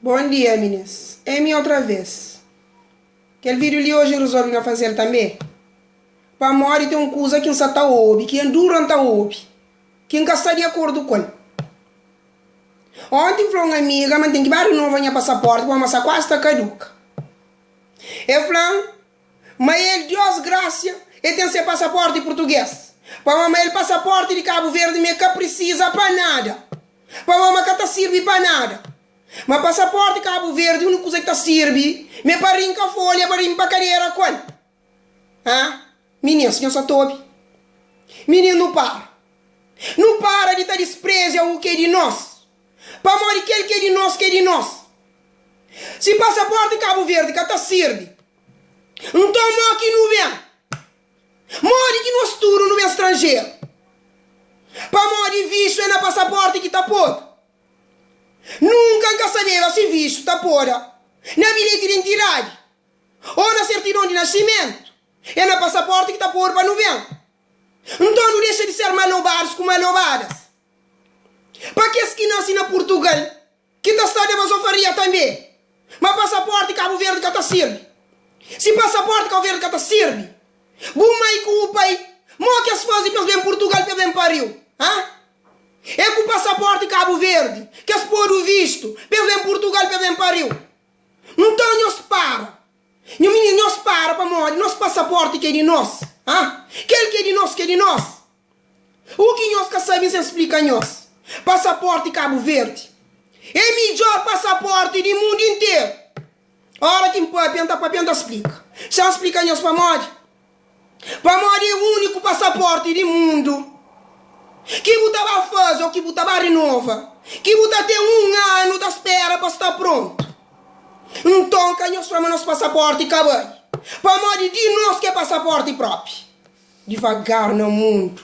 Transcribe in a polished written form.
Bom dia minis, é mi outra vez. Kel vídeo li hoje N resolve na fazel també pamodi ten un kuza ki N sa ta obi, ki N dura N ta obi, ki N ka sta di akordu ku el. Onti N fla un amiga ma N ten ki ba rinova nha pasaporti pamodi ma sa kuazi ta kaduka. El fla-m ma el, Dios grasia, el ten se pasaporti purtuges, pamodi ma el pasaporti di Kabu Verdi ma el ka prisiza pa nada. Pamodi ma ka ta sirbi pa nada. Ma pasaporti Kabu Verdi uniku kuza ki ta sirbi ma é pa rinka folha pa rinpa kadera ku el. Ha? Minins, nhos sa ta obi? Minins nu para. Nu para di ta disprezia u ki é di nos. Pamodi kel ki é di nos ki é di nos. Si pasaporti Kabu Verdi ka ta sirbi, nton mo ki nu ben? Modi ki nos tudu nu ben stranjeru? Pamodi vistu é na pasaporti ki ta podu. Nunka N ka sabeba si vistu ta poda na bilheti di entidadi ô na sertidon di nasimentu. É na pasaporti ki ta podu pa nu ben. Nton nu dexa di ser malobadus ku malobadas. Pa kes ki nase na Purtugal, Ki ta sta de bazofaria tanbe. Ma pasaporti Kabu Verdi ka ta sirbi. Si pasaporti Kau Verdi ka ta sirbi, bu mai ku bu pai mo ki es fazi pa es ben Purtugal pa es ben pariu? Ha? E ku pasaporti Kabu Verdi ki es podu vistu pa es ben Purtugal pa es ben pariu? Nton nhos para. Nhu mininu nhos para pamodi nos pasaporti ki é di nos. Ha? Kel ki é di nos ki é di nos. U ki nhos ka sabe N sen splika nhos. Pasaporti Kabu Verdi é midjor pasaporti di mundu interu. Ora ki N papia, N ta papia N ta splika. Xa N splika nhos pamodi? Pamodi é uniku pasaporti di mundu ki bu ta ba faze o ki bu ta ba rinova, ki bu ta ten un anu ta spera pa sta prontu. Nton ka nhos fla ma nos pasaporti ka bali, pamodi di nos ki é pasaporti propi. Divagar na mundu.